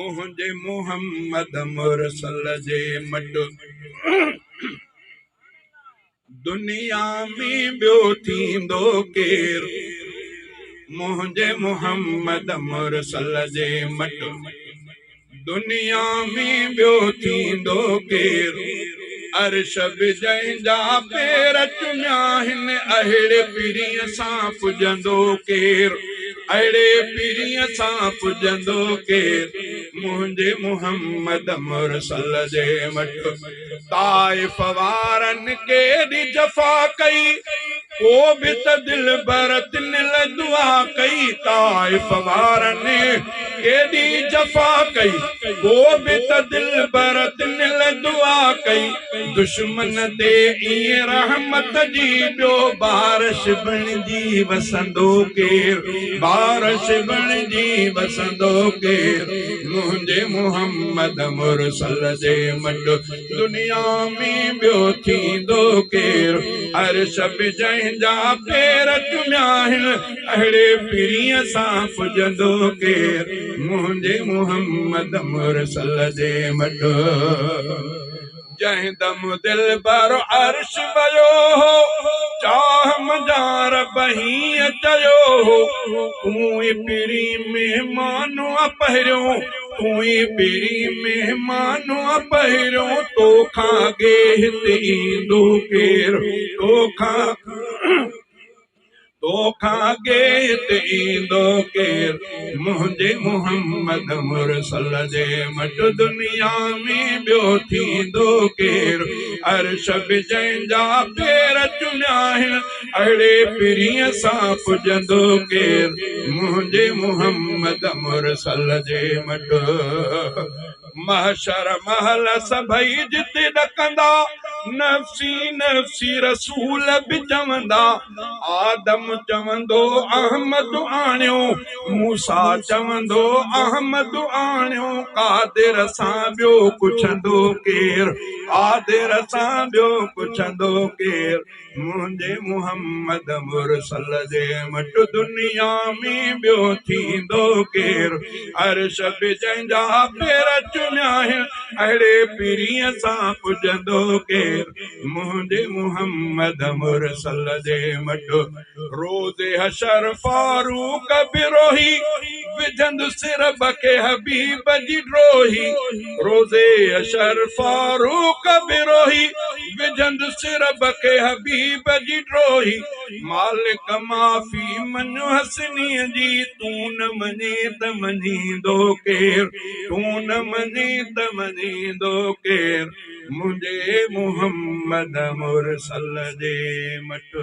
منهنجي محمد مرسل جي مٽ. دنيا ۾ ٻيو ٿيندو ڪير، منهنجي محمد مرسل جي مٽ. دنيا ۾ ٻيو ٿيندو ڪير، عرش به جنهن جا پير چميا آهن، اهڙي پرينء سان پڄندو ڪير، اهڙي پرينء سان پڄندو ڪير، منهنجي محمد مرسل جي مٽ. طائف وارن ڪيڏي جفا ڪئي، پو به ته دلبر تن لئه دعا ڪئي. طائف وارن ڪيڏي جفا ڪئي، پو به ته دلبر تن لئه دعا ڪئي. دشمن تي ائين رحمت جي ٻيو بارش بڻجي وسندو ڪير، بارش بڻجي وسندو ڪير، منهنجي محمد مرسل جي مٽ. دنيا ۾ ٻيو ٿيندو ڪير، عرش به جنهن جا پير چميا آهن، اهڙي پرينء سان پڄندو ڪير، منهنجي محمد مرسل جي مٽ. جنهن دم دلبر عرش ويو هو، چاهه منجهان رب هيئن چيو هو، تون ئي پرين مهمان آ پهريون، تون ئي پرين مهمان آ پهريون، توکان اڳي هت ايندو ڪير، توکان توکان اڳي هت ايندو ڪير، منهنجي محمد مرسل جي مٽ. دنيا ۾ ٻيو ٿيندو ڪير، عرش به جنهن جا پير چميا آهن، اهڙي پرينء سان پڄندو ڪير، منهنجي محمد مرسل جي مٽ. محشر مهل سڀئي جتي ڏڪندا، نفسي نفسي رسول به چوندا، آدم چوندو احمد آڻيو، موسيٰ چوندو احمد آڻيو، قادر سان ٻيو پڇندو ڪير، قادر سان ٻيو پڇندو ڪير، منهنجي محمد مرسل جي مٽ. دنيا ۾ ٻيو ٿيندو ڪير، عرش به جنهن جا پير چميا آهن، اهڙي پرينء سان پڄندو ڪير، منهنجي محمد مرسل جي مٽ. روز حشر فاروق به روهي، وجهندس رب کي حبيب جي ڊوهي. روز حشر فاروق به روهي، وجهندس رب کي حبيب جي ڊوهي. مالڪ معافي مڃ حسنيء جي، تون نه مڃين ته مڃيندو ڪير، تون نه مڃين ته مڃيندو ڪير، منهنجي محمد مرسل جي مٽ.